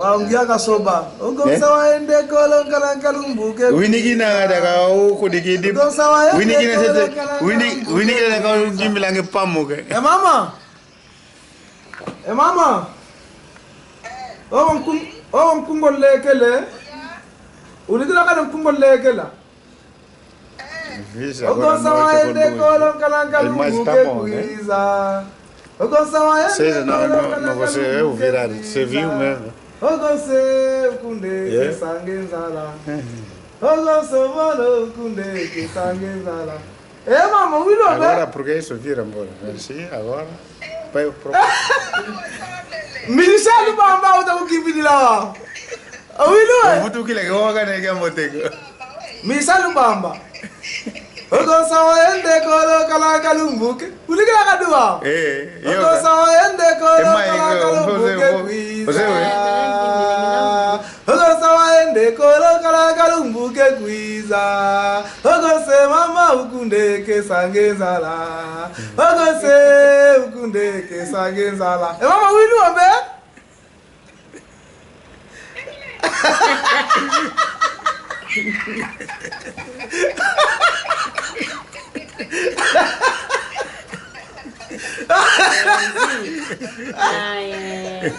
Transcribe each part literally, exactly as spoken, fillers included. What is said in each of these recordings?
Wa ungia kasoba. Ogonsa wa ende kolo nkala nkalumbuke. Wini kina daka ukudikidi. Ogonsa wa ende kolo nkala nkalumbuke. Wini kina daka ukimbila nge pamuke. E mama. E mama. O nkum-, o nkungo lekele. Ulikila kale nkungo lekela. Ogonsa wa ende kolo nkala nkalumbuke kwiza. Ogonsa wa ende kolo nkala nkalumbuke kwiza. Ogonsa ukunde kesa nge nzala. Ogonsa mono ukunde kesa nge nzala. Eh, mama, wilo be. Agora, porque isso vira embora. Sim, agora. Pai, pro- Michel Bamba, uta kukimbilila. Wilo, eh. Uvutukila ke waka na ke moteko. Michel Bamba. Ogonsa wa ende kolo nkala nkalumbuke. Ulikila kadua. Eh, yo. Ogonsa wa ende kolo nkala nkalumbuke kwiza. Ogonsa wa ende kolo nkala nkalumbuke kwiza. Ogonsa mama ukunde kesa nge nzala. Ogonsa ukunde kesa nge nzala. E mama wilo be.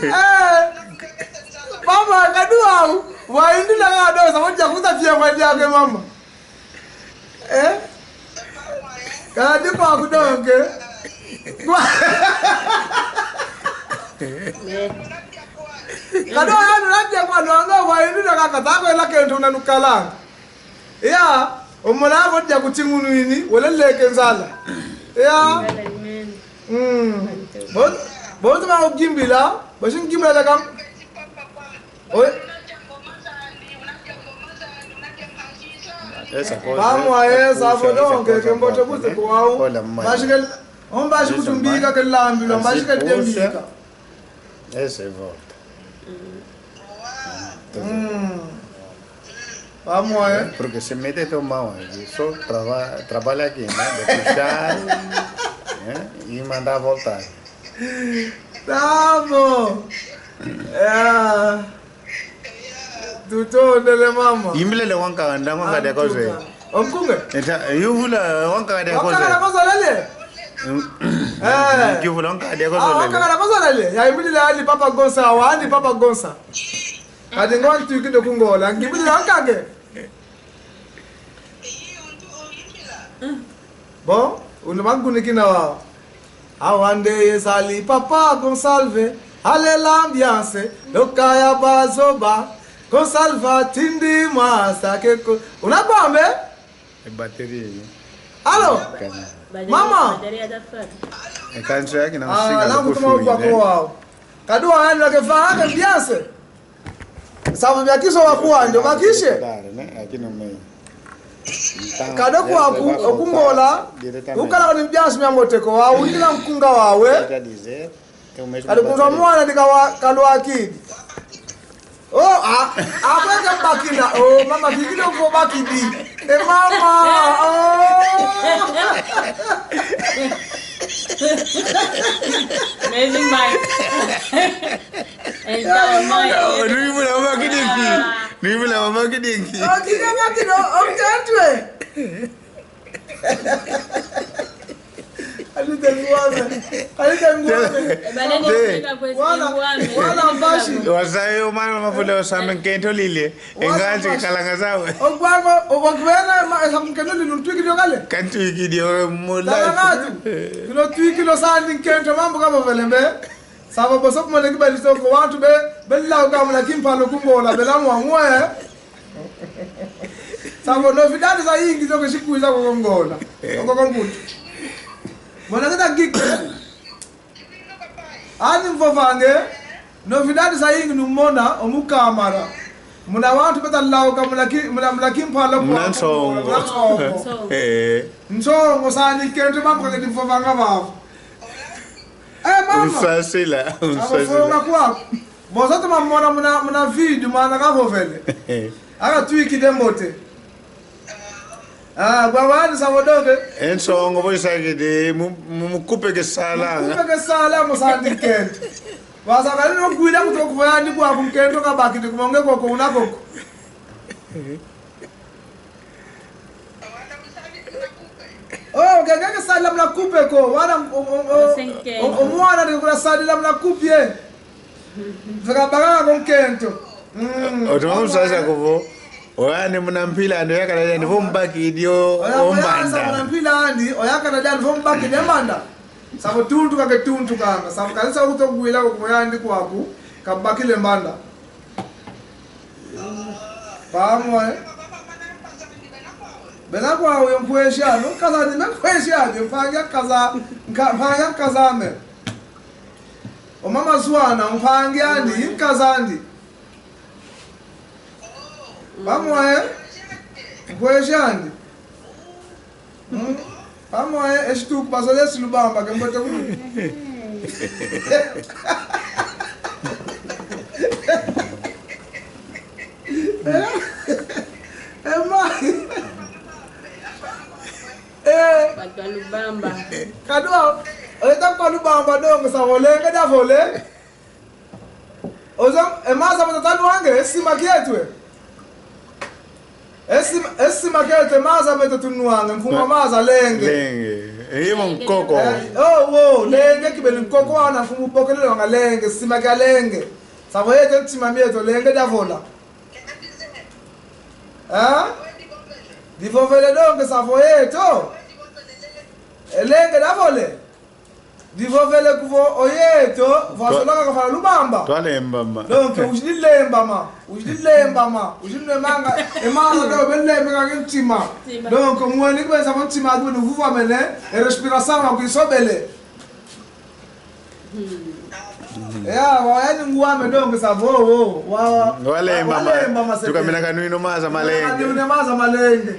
Eh, mama, kadua u. Wa indi na kadosa, moja kuta pia kwa diake mama. Eh? Kadi kwa kudonge. Kadi wa yanu labia kwa donge, wa inu na kaka tako ela kento na nukala. Ya, omola ko dia kutingunu ini, wele leke nzala. Ya. Mm. Bon, bon ma ogimbila, bashi ngimbila la kam. Oi. Vamos a esa, vodonge, kembote kute kwau. Mbashike, ombashi kutumbika kelambilo, mbashike tembika. Ese volta. Mm. Vamos a. Porque se mete teu mão aqui, só traba-, trabalha aqui, né? De puxar, né? E mandar voltar. Tá bom. É. Tutondele mama. Imbile le wankaka, nda wankaka dia koze. Omkunge? Eta, yuvula wankaka dia koze. Wankaka dia koze lele? Mm. Eh. Yuvula wankaka dia koze lele. Ah, wankaka dia koze lele. Ya imbile ali Papa Gonsa, wa ali Papa Gonsa. Kadi ngwa ntwikidi ku Ngola, ngimbile wankaka. Bon, unu magunikina wau. Awande yesali Papa Gonsalve, ale l'ambiance, loka ya bazoba, Gonsalve tindi masa keko. Una kwambe? E bateria. Allo? Mama? E kanso yaki na. Ah, usinga na kutuma kufuine. Upako wau. Kadi wa anu ke fa ke ambiance. Sabu bia kiso wa kuwanja, bakishe. Kadi kwaku, oku Ngola, ukala kani mbiansi mia moteko, wa wikila nkunga wawe. Kadi kunza mwana dika wa, kalwakidi. Oh, ah, akweke bakina. Oh, mama, kikidi uko bakidi. Eh, mama, oh. Amazing, Mike. Então, mãe. Não, não me leva aqui daqui. Não me leva aqui daqui. Aqui não, aqui não. Okutantwe. Alite nguame. Alite nguame. Wala, wala mbashi. Wasayo mwana mafule osame nkento lile. Enganzi kalanga zawe. Okwama, okwena, ma, esa nkento lile ntwiki dio kale. Kantwiki dio mulai. Kalanga tu. Kilo twiki lo sani nkento mambu kama velembe. Savo boso kumone kibali soko wantu be, belilauka muna kimpalo ku Ngola, bela mwamwe. Savo novidade zayingi zoke shikwiza ku Ngola. Oko konkutu. Mona kata gike. Ani mvovange, novidade zayingi numona, omu kamara. Muna wantu beta lauka, muna ki-, muna, muna kimpalo ku Ngola, muna nsongo. Muna nsongo. Eh. Nsongo sani nkento mambu kake dimvovanga vavo. Eh, mama. Unsasila, unsasila. Akofonga kwaku. Boso tumamona muna, muna vídeo, mwana kavovele. Akatwikidi mbote. Ah, bwa wani savo donge. Ensongo vo isakidi, mu, mu, mukupe ke sala. Mukupe ke sala, musandi nkento. Wasa kali no kwila kuto kuvoya ndi kwa kunkento kabakidi kumonge koko una koko. Oh, keke kesadila muna kupe ko. Wana, o, o, o, o, o, mwana ni kuna sadila muna kupe. Fika baka kunkento. Mm. Otuma musasa kuvo. Oyandi muna mpila andi oyakala diandi vo mbakidi o, oya, o mbanda. Muna mpila andi oyakala diandi vo mbakidi o mbanda. Savo tuntuka ketuntukanga. Savo kanisa kuto kwila kuko yandi kwaku kabakile mbanda. Pamwe. Bena kwa uyo nkwesha, no nkazandi me nkwesha, mpangi akaza, nka-, mpangi akaza me. O mama Zwana, mpangi andi, nkazandi. Pamwe, nkwesha andi. Mm. Pamwe, eshituku bazolesi lubamba, kembote kulu. Eh, eh, ma. Eh. Bantu ba lubamba. Kadwa, oleta kwa lubamba dongo sa volenge da vole. Ozo, e maza meta tanwange, e sima kieto e. E sima, e sima kieto e maza meta tunwange, mfumu a maza lenge. Lenge. Eye mo nkoko. Eh, oh, wo, lenge kibeni nkoko wana mfumu bokelele wanga lenge, sima kia lenge. Savo yeto ntima mieto, lenge da vola. Eh? Divovele dongo savo yeto. E lenge da vole. Divovele kuvo oyeto, vwa solanga kafala lubamba. Twalembama. Donc, ujidi lembama, ujidi lembama, ujidi lembanga, e maza do bele lemeka ntima. Ntima. Donc, mwene kibesa kwa ntima adu ni vuvamene, e respiração wa kuisobele. Hmm. Ya, wa yani ngwame donc savo, wo, wa, wa, ngwalembama. Ngwalembama sete. Tukamina kanwino maza malenge. Kanwino maza malenge.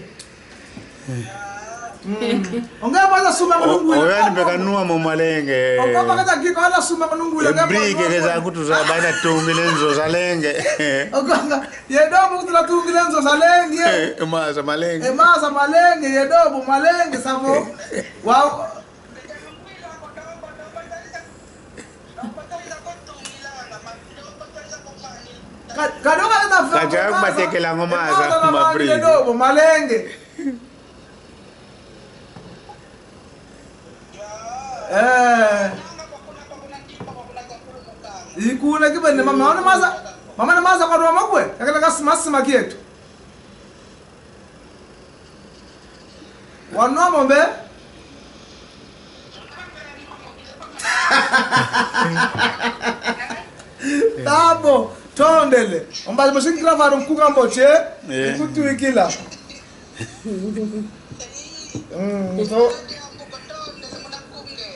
Mm. Onge bana suma manungwila. Oyandi pe kanwa mo malenge. Onge bana kika bana suma manungwila. E brique ke za kutu za bana tungile nzo za lenge. Onge, ye dobo kutu la tungile nzo za lenge. E maza malenge. E maza malenge, ye dobo malenge, savo. Wa Ka-, kadoka na fa-, kaja kubatekela ngo maza, maza na ma brique. Dobo, malenge. Eh. Ikuna kibene mama, ona maza, mama na maza kwa dobo makwe, kakela kasi masima kieto. Wanwa mombe? Tabo, tondele. Omba mo singi gravado nkuka mbote, eh, ikutwikila. Mm, so.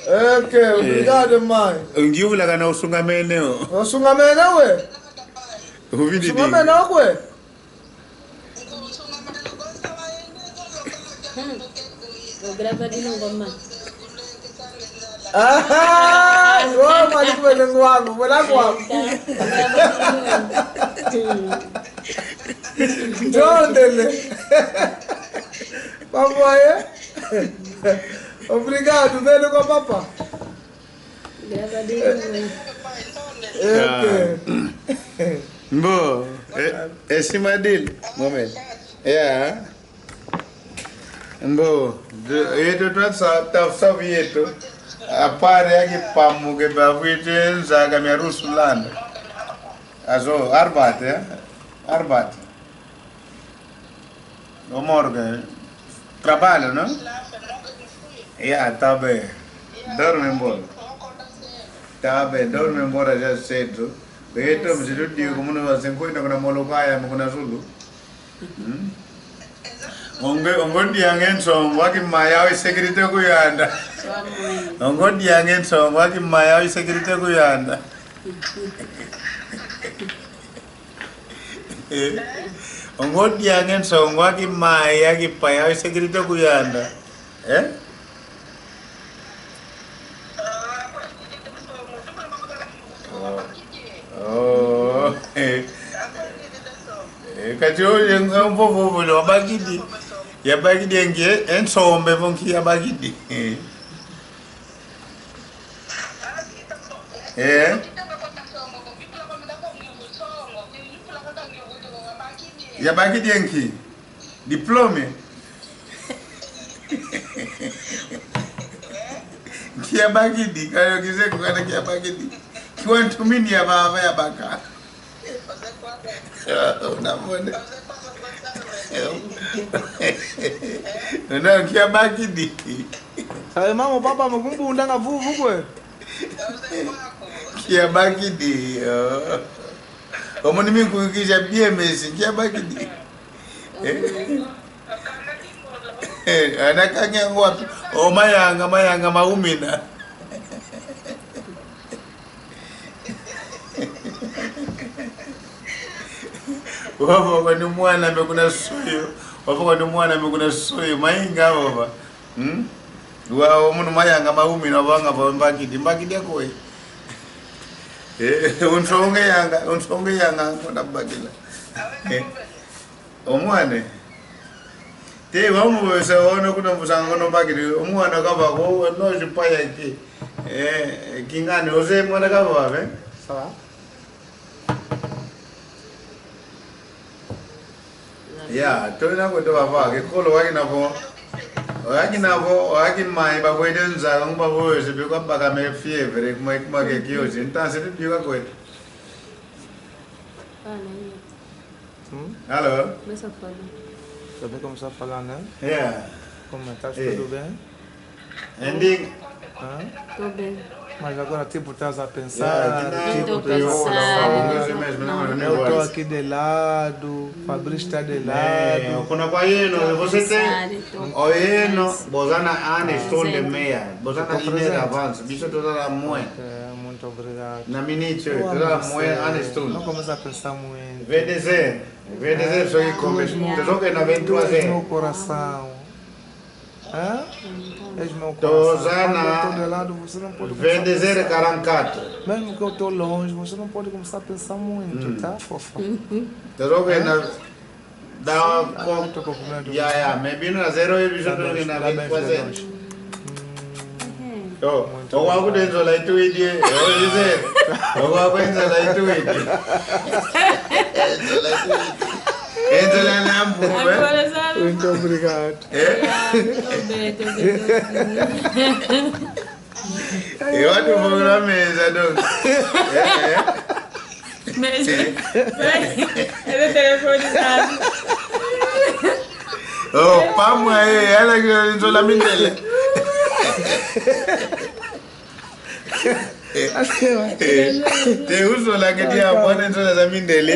Ok, obrigado, mãe. Ngiuvula kana usungamene o. Usungamene we? Uvidi. Usungamene okwe? Hmm. Ograva di nungo ma. Ah, wo mali kwene ngwangu, wala ngwangu. Ograva di nungo. Ndondele. Pamoya. Obrigado, vele kwa papa. Ograva di nungo. Eh, ok. Ah. Mbo, eh, eh, simadil, moment. Yeah. Mbo, de, yeto twa sa, ta sa yeto. Apare aki pamu ke ba vwite nzaka mia Rusulanda. Azo, arbat, eh? Arbat. O morgue. Trabalho, não? Ya, tá bem. Dorme embora. Tá bem, dorme embora já cedo. Beto, mzitu digo, munu wa cinquenta kuna Molokaia, kuna Zulu. Hmm? Ongo, ongo diange nsongo, waki maya o security kuyanda. Ongo diange nsongo, waki maya o security kuyanda. Eh? Ongo diange nsongo, waki maya, waki paya o security kuyanda. Eh? Oh. Oh. Eh, kati oyo, eh, mvovo, mvovo, wabakidi. Yabakidi engi, eh, nsombe, vonki yabakidi. Eh. Eh. Yabakidi e nki? Diplôme? Nki yabakidi? Kayo kize kukana nki yabakidi. Kiwantumini ya baba yabaka. Unamona? Una nki yabakidi? Aye, mama, papa, mukumbundanga vuvu kwe. Nki yabakidi, oh. Omoni minkuyikija biemesi, nki yabakidi. Eh? Eh, anakange ngwapi? O mayanga, mayanga maumina. Wavo kwani mwana me kuna suyu. Wavo kwani mwana me kuna suyu. Mainga wava. Hmm? Wa, o munu mayanga maumina wavanga va mbakidi. Mbakidi akoi. Eh, unsonge yanga, unsonge yanga, kuna bakila. Eh. Omwana. Te, wamuvovesa ono kuna musanga kono mbakidi. Omwana kavako, no zipaya ki. Eh, kingani, oze mwana kava, eh? Ça va? Ya, tolina kweto baba, kikolo wakina vo. Wakina vo, waki mai, bakwete nzala, ngubavovese, bikwa baka me fièvre, kuma, kuma ke kiosi. Ntanse tubika kweto. Ah, non, non. Hmm? Alô? Começa a falar. Sabe como está falando, né? Yeah. Como é? Tá tudo bem? Endi. Hã? Tô bem. Mas agora, tipo, estás a pensar, yeah, tipo, estás a pensar. Não, não, não, eu tô aqui de lado, Fabrício está de lado. Kuna kwa yeno, você tem, o yeno, bozana ane stunde meia, bozana ine d'avance, biso tozala mwe. Ok, muito obrigado. Na minute, tozala mwe ane stunde. Não começa a pensar muito. Vê dizer, vê dizer, só que começa, só que na vinte e três. Meu coração. Hã? És meu coração. Quando eu tô de lado, você não pode começar a pensar. Vê dizer quarante e quatro. Mesmo que eu tô longe, você não pode começar a pensar muito, tá, fofa? Hã? Tô vendo. Dá um pouco. Tô com medo. Ya, ya, me vino a zero e bicho tô na vinte e quatro. Muito obrigado. Oku aku denzo la itu idi. Oku aku denzo la itu idi. Denzo la itu idi. Denzo la nambu, eh? Muito obrigado. Eh? Tô bem, tô bem, tô bem. E watu programa eza donc. Eh, eh. Mas, mas, era telefone, sabe? Oh, pamwa, eh, ela que nzola mindele. Eh, eh, te uzola ke dia mwana nzola za mindele.